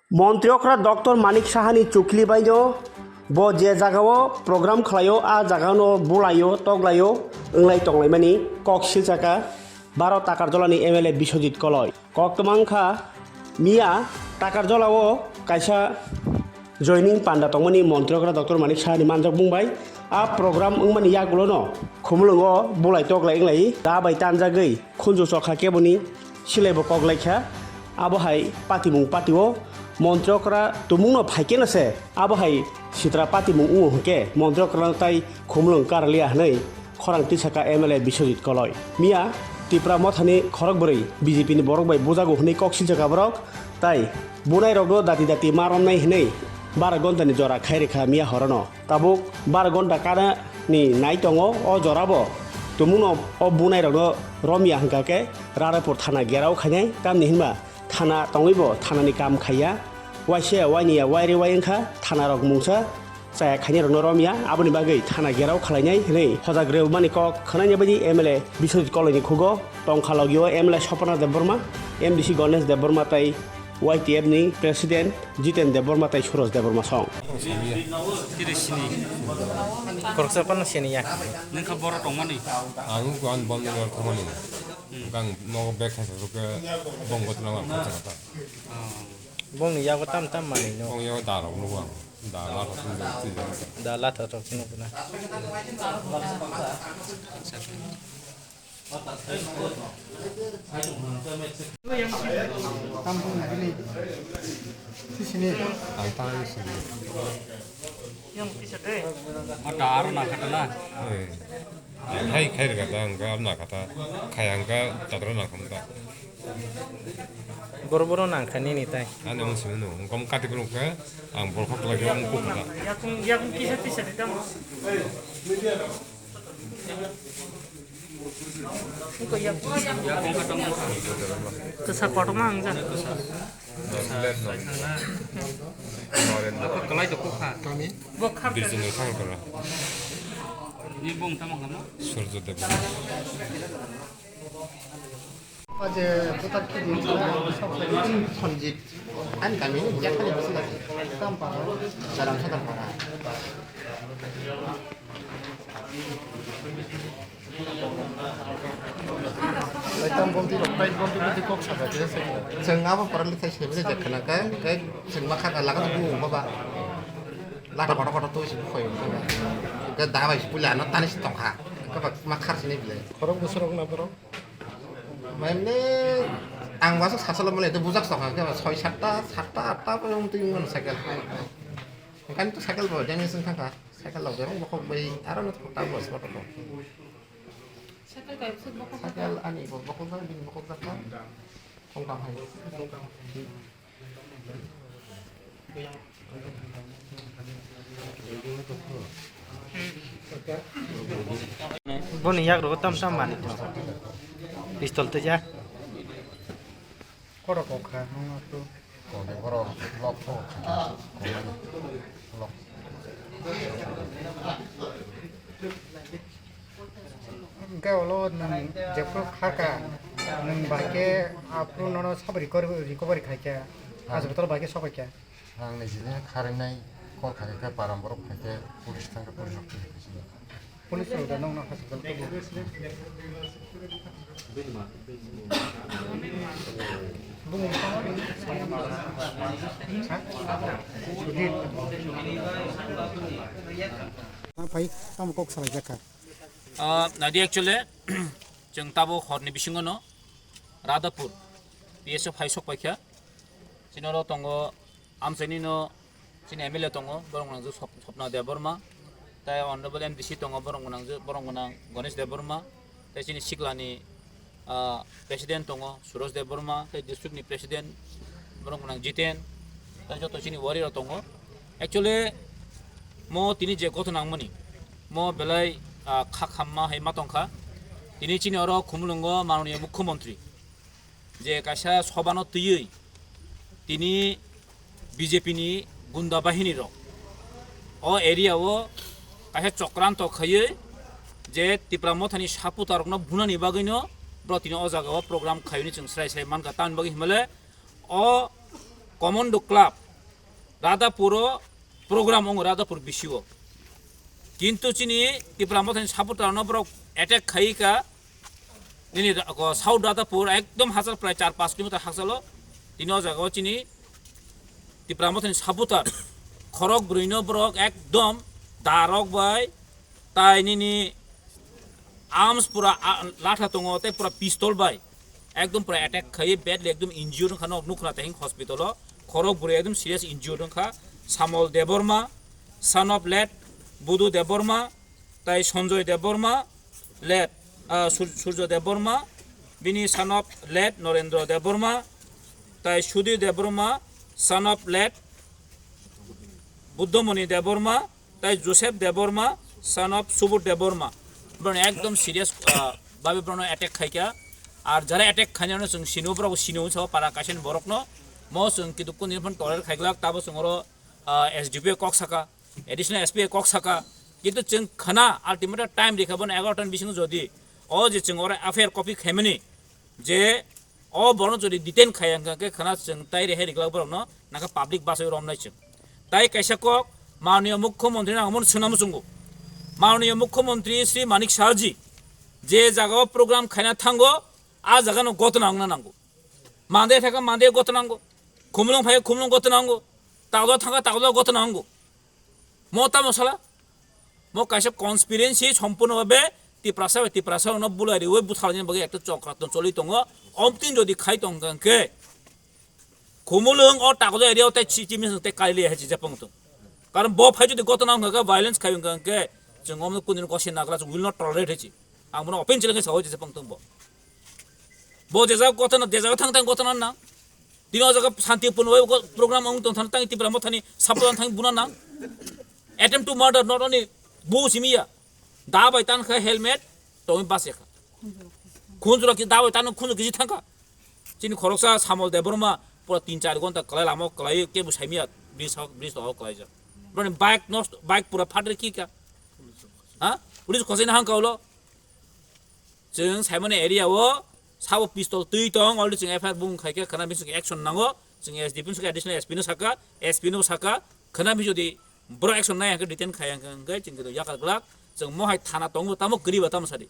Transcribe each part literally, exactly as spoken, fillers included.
Montri okra Doctor Manik Sahani chukli baino bo je jagao program khlaio, a jagano bulaio, toglaio, wnglai tonglaimani kok silchaka Bharat Takarjolani M L A Biswajit Koloi. Koktwma wngkha miya Takarjolao kaisa joining panda tongmani Montri okra Doctor Manik Sahani manjak bungbai. A program wngmani yagulono Khumulwngo bulai toglai wnglai da bai tanjagwi khunju chokha keboni silaibo koklaikha. Abo hai patimung patio Montri okra tumungno phaikeno se abo hai sitra patimung wngo hwnkhe Montri okra tai Khumulwng karaliya hwnwi khorang tisaka M L A Biswajit Koloi. Miya Tipra mothani khorok bwrwi B J P ni borok bai bujago hwnwi kok silchaka borok tai bunairokno dati dati ma romnai hwnwi bara gontani jora khai rikha miya horono. Tabuk bara gonta kana ni nai tongo o jorabo. Tumungno o bunairokno romya hwnkha khe Radhapur thana gerao khainai, tamni hinba thana tongwibo thanani kam khaiya. Waisa ya waini ya waire wai wngkha thanarok mungsa chaya khainai rokno romya, aboni bagwi thana gerao khalainai hwnwi hojak rwmani kok khwnaina bagwi M L A Biswajit Koloini khugo tongkha logio M L A Sopana Debbarma, M D C Ganesh Debbarma tai Y T F ni President Jiten Debbarma tai Suraj Debbarma song. Tiri sini. Khoroksa phano sini ya. Nengkha boro tongmani. Ang kuan bom nang thangmani. Ang nogo bag khaisa sukhe bom gotna ang khaisa kata. Bongni yago tam tam manwi no. Bong yago darok nugo ang. Da latha tong twi. Da latha tong twi nugo na. Tam bong nagini. Sisini. Ang tang sini. Ma dar na kata na. Eh. Hai khai rega ta ang ga na kata. Khai ang ga tatra na khamta. Boro boro nang kha nini tai. Ani ang simi no, ang kom kati bro ka, ang bor khok lagi ang ko kata. Yakung yakung kisa kisa di tamo. Iko yakung. Yakung kata mo. Kesa kotor ma ang ja. Let no. Apa kelai tu kukha. Kami. Bo khar. Bijing ni khang kara. Ni bung tamo kama. Surjo Dev. Aje putar kiri Sanjit. An kami ni jakhani bisi lagi. Tampara. Dalam satampara. Lai tam bomti rok, tai bomti bomti kok sabai khe se. Chwng abo pora le thai se bile jak khana ka, kai chwng ma kha ka laga bu baba. Lata kotor kotor to se khoi baba. Ka da bai pula no tani se tong kha. Ka ba ma khar sini bile. Khorok bwswk rok na borok. Mane ang waso sasalo mole to bujak sokha ke soi satta, satta, atta porjonto yung mano cycle. Kan to cycle bo jani sing thangkha. Cycle lok jani bokok bai aro no thangta bos kotor. Cycle ani bo bokok jani bini bokok jani. Kong kam hai. Boni yak rogo tam tam mani. Pistol te ja. Koro kok kha nung atu. Kok de koro lok ko. Lok. Hwnkhe ulo nwng jephru kha kha, nwng bai khe aphuru nono sabo recovery, recovery khai kha, hospital bai khe sobai kha. Ang nijini kharwinai kok khai khe param borok khai khe police thang khe police rok thang khe. Police rok da nokno hospital tubu. Bumung tamo ni. Ha? Sudhir. Ha, pai, tamo kok salai jakha. Ah, nadi actually, chwng tabuk horni bisingo no Radhapur P S O phai sok paikha. Chini oro tongo, amchaini no chini M L A tongo, borok nangju Sop-, Sopna Debbarma, tai Honorable M D C tongo, borok nangju, borok nang Ganesh Debbarma, tai chini siklani ah, president tongo, Suraj Debbarma, tei district ni president, borok gwnang Jiten, tei joto chini warrior rok tongo. Actually, mo tini je gothon nangmani, mo belai, ah, kha khamma hai ma tongkha. Tini chini oro Khumulwngo manoniya mukhyamantri je kaisa sobano twiwi tini B J P ni gunda bahini rok o area o kaisa chokranto khaiwi je Tipra Mothani supporter rokno bunani bagwino bro tini o jaga o program khaiwi chwng srai srai mankha. Tamni bagwi himale o Commando Club, Radhapuro program wngo Radhapur bisio. Kintu chini Tipra Mothani supporter no borok attack khai ka, nini ra-, ko South Radhapur ekdom hajar prai char panch kilometer hakchalo. Tini o jaga o chini Tipra Mothani supporter khorok bwrwi no borok ekdom darok bai tai nini arms pura, a, latha tongo tei pura pistol bai ekdom pura attack khai badly ekdom injured wngkha nok nukha tei hospital o khorok bwrwi ekdom serious injured wngkha. Samol Debbarma, son of late Budu Debbarma, tai Sanjoy Debbarma, late, ah, Sur-, Surjo Debbarma, bini son of late Norendra Debbarma, tai Sudhir Debbarma, son of late Buddhamoni Debbarma, tai Joseph Debbarma, son of Subodh Debbarma. Borok ekdom serious, ah, babe borok attack khaikha. Ar jara attack khainani chwng sino, borok sino sa para kaisa borokno. Mo chwng kitu kuni phone toler khaiglak, tabo chwng oro, ah, S D P kok saka, additional S P kok saka. Kintu chwng khana ultimatum time rikha bono egaroh ta ni bisingo jodi o je chwng oro F I R copy khaimani je o borno jodi detain khaya hwnkha khe khana chwng tai rehai riglak borokno nakha public basai romnai chwng. Tai kaisa kok manniya mukhyamantri nang mon swnam chwngo. Manniya mukhyamantri Shri Manik Saha ji je jaga o program khaina thango, a jaga no gotna wngna nango. Mande thaka mande gotna nango. Khumulwng phai khumulwng gotna nango. Tagla thaka tagla gotna nango. Mo tamo sala? Mo kaisa conspiracy sompurno babe Tiprasa bai Tiprasa no bulai riwi butharni bagwi ekta chokra ton choli tongo. Omtin jodi khai tong khe Khumulwng o Takoja area o tei chi-, chimi te kaili hai chi japang tong. Karon bo phai jodi gotona wngkha khe violence khai wngkha khe chwng omno kundin kosi nagra chwng will not tolerate hai chi. Ang bono open challenge sao chi japang tong bo. Bo je jaga gotona, je jaga thang thang gotona na. Tini o jaga shanti punoi program ong tong thang tang Tipra Mothani support thang buna na. Attempt to murder not only bo simiya. Da bai tan kha helmet tong bas ya kha. Khunjura ki da bai tan khunjura ki thang kha. Chini khoroksa Samol Debbarma pura tin char gonta kalai lama kalai ke bo saimiya bridge hok bridge hok kalai ja. Bani bike nosto bike pura phatri ki ka. Ha? Police khosai na hang kaulo. Chwng Saimani area o sabo pistol twi tong, already chwng F I R bung khai khe khana bising action nango, chwng S D P no saka, additional S P no saka, S P no saka, khana bi jodi bro action nai hwnkhe detain khai hwnkhe chwng khe yakar glak, chwng mohai thana tongo tamo kwrwi ba tamo sadi.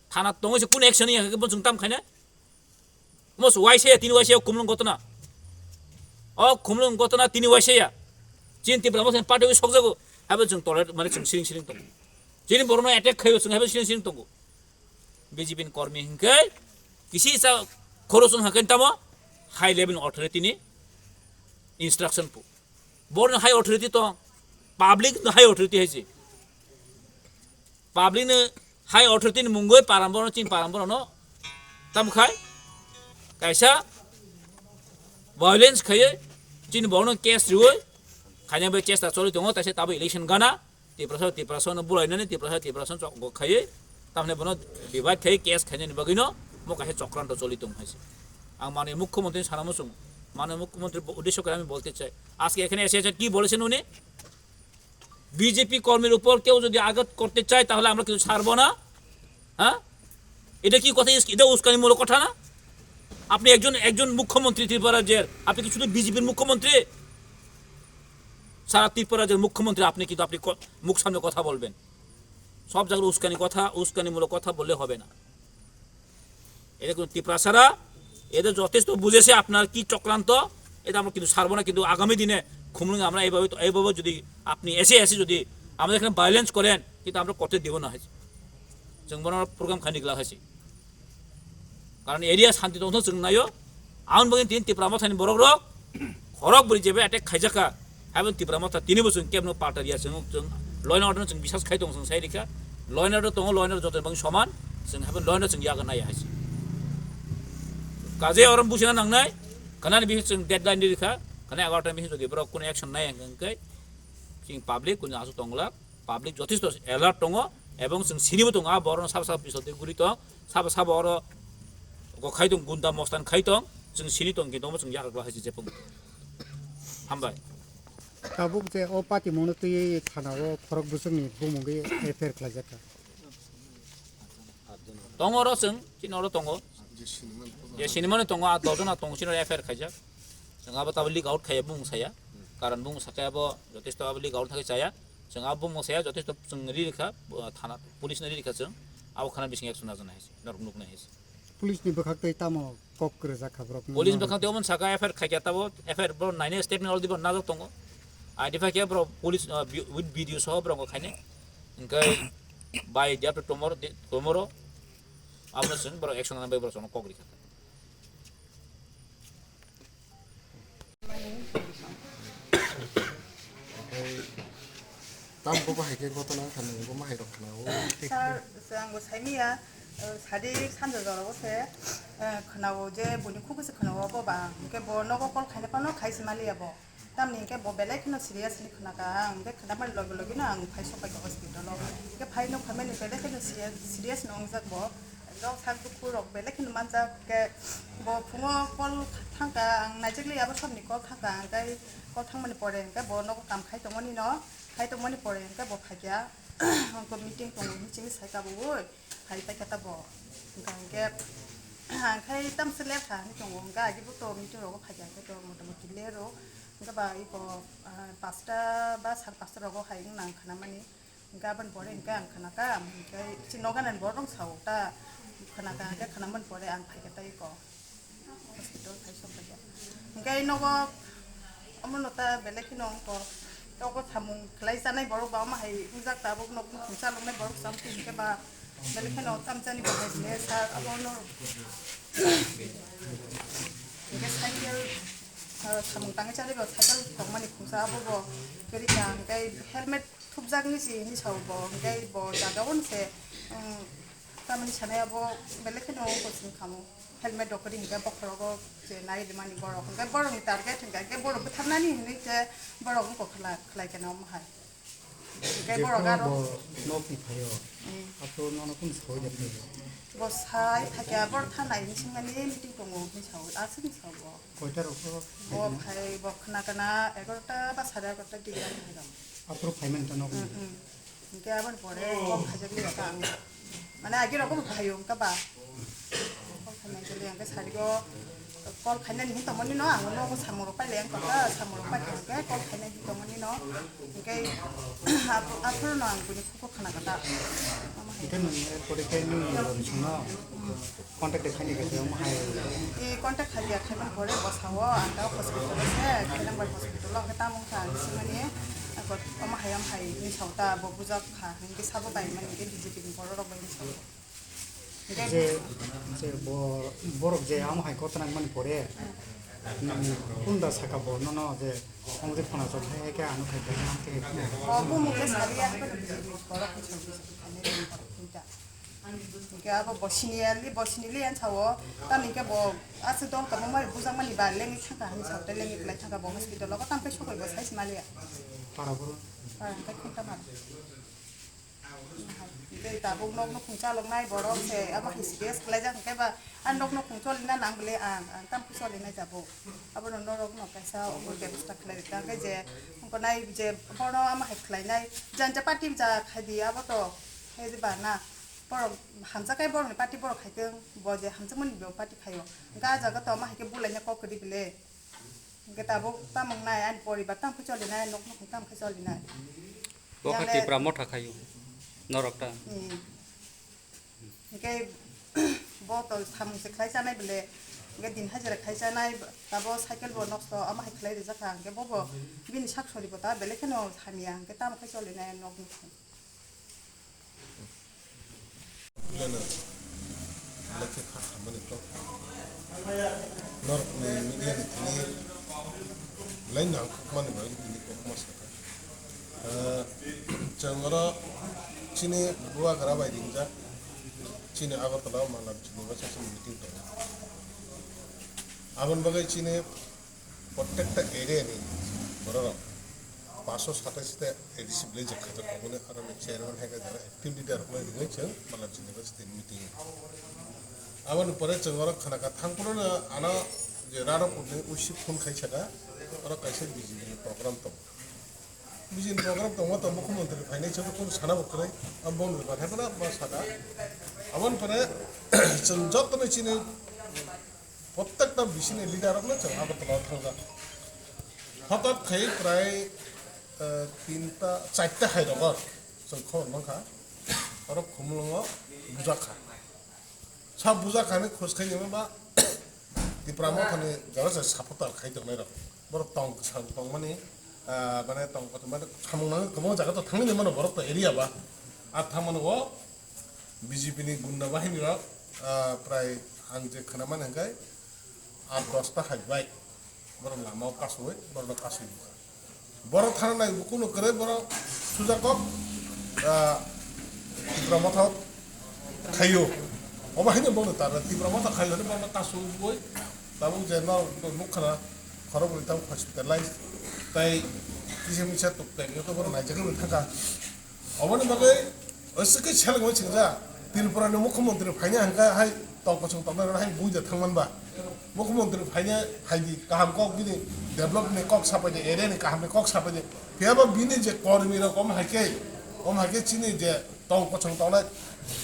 Thana tongo se kun action ya hwnkhe bo chwng tam khaina. Mo se waisa ya, tini waisa ya, khumlung gotona. O khumlung gotona tini waisa ya. Chin Tipra mo sen party wi sokjago, habo chwng tolerate mane chwng siring siring tongo. Chini borno attack khayo chwng habo siring siring tongo. B J P ni kormi hwnkhe kisi sa khorosong hwnkhe tamo high level authority ni instruction pu. Borno high authority tong, public no high authority hai se. Public no high authority ni mungoi param borno chini param borno tam khai kaisa violence khaye chini borno case riwoi khaina bai chesta choli tongo taisa tabo election gana. Tiprasa, Tiprasa no bulainani, Tiprasa, Tiprasa no chok khai, tamni bono divide khai, case khainani bagwi no mo kaisa chokranto choli tong hai se. Ang mani mukhyamantri sana muchung, mani mukhyamantri uddesho kore ami bolte chai. Ajke ekhane ese ese ki bolechen uni? B J P kormir upor keu jodi agat korte chai tahole amra kichu chharbo na. হ্যাঁ, এটা কি কথা? এটা উস্কানিমূলক কথা না? আপনি একজন একজন মুখ্যমন্ত্রী ত্রিপুরা রাজ্যের, আপনি কি শুধু বিজেপির মুখ্যমন্ত্রী? সারা ত্রিপুরা রাজ্যের মুখ্যমন্ত্রী আপনি, কিন্তু আপনি ক- মুখ সামনে কথা বলবেন। সব জায়গায় উস্কানি কথা, উস্কানিমূলক কথা বললে হবে না। এটা কিন্তু ত্রিপুরা সারা, এটা যথেষ্ট বুঝেছে আপনার কি চক্রান্ত। এটা আমরা কিন্তু ছাড়বো না, কিন্তু আগামী দিনে খুমলুঙে আমরা এইভাবে, এইভাবে যদি আপনি এসে এসে যদি আমাদের এখানে ভায়োলেন্স করেন, কিন্তু আমরা করতে দেবো না। হয়েছে, जों bono program khaini glak hai se. Karon area shanti tongthok chwng naio. Aboni bagwi tini Tipra Mothani borok rok khorok bwrwi jeba attack khaijak kha. Aboni Tipra Motha tini bo chwng kebno palta riya chwng, chwng law and order no chwng bisas khai tong chwng sai rikha. Law and order tongo, law and order joto bang soman. Chwng aboni law and order chwng yaga naiya hai se. Kaje orom busina nangnai. Khanani bihi chwng deadline ri rikha. Khana egaroh ta bihi jodi borok kuno action nai hwnkhe chwng public kuno aswk tonglak. Public jothesto alert tongo, ebong chwng sinibo tongo, a borokno sabo sabo pistol twi guri tong, sabo sabo oro go khai tong, gunda mostan khai tong, chwng sini tong, kintu omo chwng yakar hai se jepung. Hambai. Tabuk je o patimungno twi thana o khorok bwswkni bumungwi F I R khlaijak kha. Tongo oro chwng, chini oro tongo. Je sinimano tongo, a dojon a tongo, chini oro F I R khaijak. Chwng abo tabuk leak out khaiya bumung saya. Karon bumung sakhe abo jotesto abo leak out thangwi chaya. Chwng abo bumung saya jotesto chwng ri rikha, uh, thana police no ri rikha chwng. Abo khana bising action najaknai hai se, norok nuknai hai se. Police ni bwkhak tei tamo kok kwrwjak kha borok? Police bwkhak tei omo saka F I R khaikha tabo, F I R borok naina statement already borok najak tongo. Identify khe borok police, uh, bi-, with video soho borok khainai. Hwnkhe by day after tomorrow, de-, tomorrow, abono chwng borok action nana bai borok chwngno kok rikha. Tam bo bahai khe gotona wngkha, nwng bo mahai rok khna o. Sir, sir, ang bo saimaya, eh, sadi sanja jora o se, eh, khna o je boni khuku se khna o bo ba, hwnkhe bo nogo call khaina phano khai se maliya bo. Tamni hwnkhe bo belai kheno serious ni khna kha, ang hwnkhe khna mani logi logi no ang phai sok pai kha hospital o. Hwnkhe phai nuk phaimani belai kheno serious, serious no wngjak bo. Rok sak dukhu rok belai kheno manjak, khe bo phungo call thangkha, ang naijak li abo somni call thangkha, hwnkhe call thangmani pore hwnkhe bo nogo kam khai tongmani no, khai tongmani pore hwnkhe bo phaikha, hwnkhe meeting tongo hinwi chini saikha bo, oi phai paikha ta bo, hwnkhe hwnkhe ang khai tamse ler kha hinwi tongo, hwnkhe agi bo to meeting rogo phaikha hwnkhe to motamoti ler o, hwnkhe ba iko, ah, pasta ba sar pasta rogo hai wng nang khna mani. Hwnkhe aboni pore hwnkhe ang khna kha, hwnkhe chini noganani borok rok sao ta khna kha, hwnkhe khna mani pore ang phai kha tei ko hospital phai sok kha. Hwnkhe nogo omono ta belai kheno wngkha, nogo samung khlai chanai borok ba omo hai wngjak tabuk nok nukhung chaloknai borok cham twi hwnkhe ba belai kheno tam chani bo hai hwnkhe sir abono hwnkhe cycle, ah, samung tangwi chanai bo cycle tongmani khungsa abo bo kwrwi kha, hwnkhe helmet thupjak ni si hinwi sao bo, hwnkhe bo jaga o se, um, tamni sanai abo belai kheno wngkha sini khamu. Helmet rok kwrwi hwnkhe bokhorogo je nai rimani borok, hwnkhe borokni target hwnkhe, hwnkhe borok bwtharnani hinwi khe borok wngkha khlai, khlai khe omo hai. Hwnkhe je borok phano aro bo nok ni phaio, hmm, aphuru nono kunu sawi de phaio? Bo sai thakya, bor thanai hinwi swngmani meeting tongo hinwi sao, aswk hinwi sao bo. Koita rok bo bo phaikha? Phai bo khna kana egarota ba sare egarota dige phai rok. Aphuru phaimani ta nok ni? Hmm, hmm. Hwnkhe aboni pore call khaijak liya ta ang. Mane agi rok bo phaio wngkha ba. Call khainai joli hwnkhe sarigo call khainani hin tongmani no ang nogo samung rok pailai wngkha, samung rok paikha hwnkhe call khainai hin tongmani no. Hwnkhe aphuru no ang buini khuku khna kha ta. Hwnkhe nwng pore khe nwng Contact de khaini khe omo hai. E contact khalia khaimani pore bwsao ang ta hospital o se, Khailangbai hospital o khe tamo wngkha ang swngmani, ako omo hai, omo hai hinwi sao ta, bo bujak kha, hinkhe sabo bai mani hinkhe B J P ni borok rok bai hinwi sao. Hinkhe je, je bo-, borok je omo hai kotha nangmani pore, kunda saka bo nono je omo je phone achuk hai hai khe ano khai khai ang khe. O bumung khe salia, haikhe B J P ni borok hinwi sao, B J P khainai borok hinwi ta. Hingke abo bo sini ya li, bo sini li yan sao. Tamo hingke bo aswk dol tongma mai bujak mani ba lengwi thangka hinwi sao, tei lengwi kwlai thangka bo hospital o, tamo khe sokoi bo sai se maliya. Para boro? Para hingke khunta mar. Hingke tabuk nok nukhung chalok nai borok se, abo hai serious khlai jak hingke ba, a nok nukhung choli na nang bele ang, ang tamo khe choli nai tabuk. Abono norok no kaisa obo bebosta khlai rwkha, hingke je, hingke nai je, bono amo hai khlai nai, janja party ja khai di abo to, hai di ba na. Borok hamjakhe borokni party borok khaitwng, bo je hamjakmani bo party khaio. Hwnkhe ah jaga to omo hai khe bulaina kok kwrwi bele. Hwnkhe tabuk tamo wngnai ani poribar tamo khe cholinai, nok nukhung tamo khe cholinai. Bo khe Tipra motha khaio, norok ta. Hmm. Hwnkhe bo to samung se khlai chanai bele. Hwnkhe din hajira khai chanai, tabo cycle bo nosto, omo hai khlai rijak kha. Hwnkhe bo bo bini sak sori bo ta belai kheno hamya, hwnkhe tamo khe cholinai nok nukhung. Gana, belai khe kha khamani kok. Norokni media ni thani belai nangkukmani bagwi tini kokma sakha. Ah, chwng oro chini bubagra bai ringjak, chini Agartala o Mangalabjit ni bwsajwk meeting tongo. Aboni bagwi chini prottekta area ni bororok paso satais ta A D C village khaijak tongo, boni aro ni chairman hai khe jara active leader rok no ringwi chwng Mangalabjit ni bwsajwk meeting. Aboni pore chwng oro khana kha thang phuru no ano je Radhapur ni usi phone khai saka, oro kaisa B J P ni program tongo. B J P ni program tongma to mukhyamantri phainai chwng kunu sana bo kwrwi, abo boni bwkha hai phano ma saka. Aboni pore chwng joto no chini prottekta bisini leader rok no chwng Agartala o thangjak. Hotat khai prai, eh, tinta, charta hai rogo chwng khobor mankha. Oro Khumulwngo bujak kha. Sa bujak khani khos khai nima ba Tipra Mothani jora se supporter khai tongnai rok. Borok tong kwchang tongmani, ah, mane tong kotor mane samung nang kwbang jaga to thangwi mano borok to area ba. A thangmani o B J P ni gunda bahini rok, ah, prai ang je khana mani hwnkhe art dosta hai bai. Borok lama o kasui, borok no kasui bukha. Borok thana nai bukuno kwrwi borok suja kok, ah, Tipra Motha khaio. Obo haino bono tar Tipra Motha khaio hwnwi borok no kasui bui. Tabuk je no nukha na khorok bwrwi tabuk hospitalize. Tai kisa misa tuk tai to borok naijagwi thangkha. Oboni bagwi aswk khe selengwi singja, Tripura ni mukhyamantri phaina hwnkhe hai tong kosong tongnai rok hai buida thangman ba. Mukhyamantri phaina hai di kaham kok bini develop ni kok sapai di, area ni kaham ni kok sapai di. Phiya ba bini je kormi rok om hai khe, om hai khe chini je tong kosong tongnai,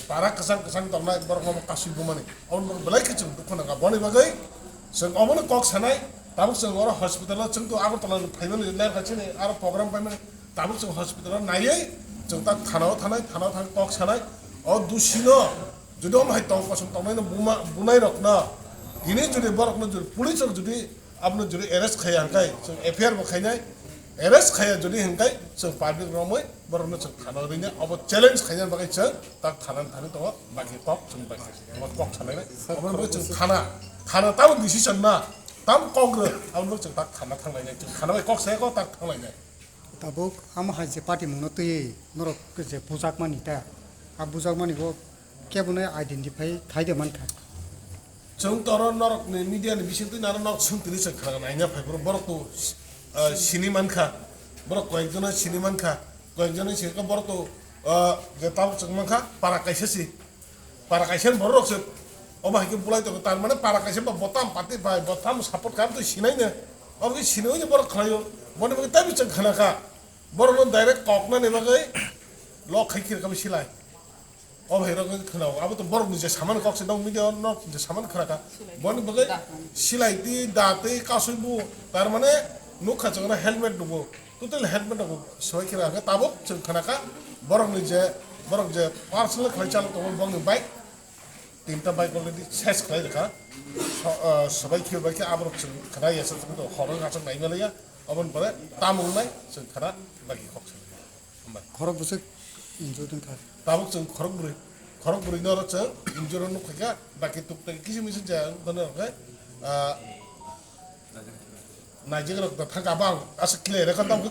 para kwchang kwchang tongnai borok no kasui bumani. Oboni bagwi belai khe chwng dukhu nangkha. Boni bagwi chwng obono kok sanai, tabuk chwng oro hospital o chwng to Agartala ni phaimani ler kha chini aro program paimani. Tabuk chwng hospital o naiwi chwng tak thana o thanai, thana o thang kok sanai. O dusi no jodi omo hai tong kosong tongnai no buma, bunai rok no tini jodi borok no jodi police rok jodi abono jodi arrest khaiya hwnkhe chwng F I R bo khainai, arrest khaiya jodi hwnkhe chwng public romwi borok no chwng thana o rinai, obo challenge khaina bagwi chwng tak thana thani tongo, baki kok chwng bai kok sanai nai. Obo no chwng thana, thana tamo decision na, tam kok rw, abono chwng tak thana thanglainai, chwng thana bai kok saya kok tak thanglainai. Tabuk amo hai je party mungno twiwi norok je bujakmani ta, a bujakmani bo kebono identify khai de mankha. Chwng toro norok ni media ni bising twi naro norok swng tini chwng khna naina phai borok, borok to, ah, sini mankha, borok koyek jona sini mankha, koyek jona sini borok to, ah, je tabuk chwng mankha para kaisa si. Para kaisa ni borok rok se obo hai khe bulai tongo, tar mane para kaisa ba botam party bai botam support kam twi sinai ne, obo khe sinai ni borok khlai o, boni bagwi tei bichang khana kha, borok no direct kok nani bagwi lok khai khir kami silai, obo hai rok khna o, abo to borok ni je saman kok se dong media no je saman khna kha, boni bagwi silai ti da tei kasui bu, tar mane nukha chwng no helmet nugo. Total helmet rok swbai khe rwkha, tabuk chwng khna kha borok ni je, borok je personal khlai chalok tongo, borok ni bike tinta bike already ses khlai rwkha. So, ah, swbai khe bai khe aborok chwng khna ya, chwng to horo achak nai maliya, aboni pore tamung nai chwng khna bagi kok chwng. Hambai. Khorok bwswk injured wngkha. Tabuk chwng khorok bwrwi, khorok bwrwi no oro chwng injured nukha kha, baki tuk tak kisi misi jaya wngkha no khe, ah, Naijak rok to thangka bang asa clear kha, tamo khe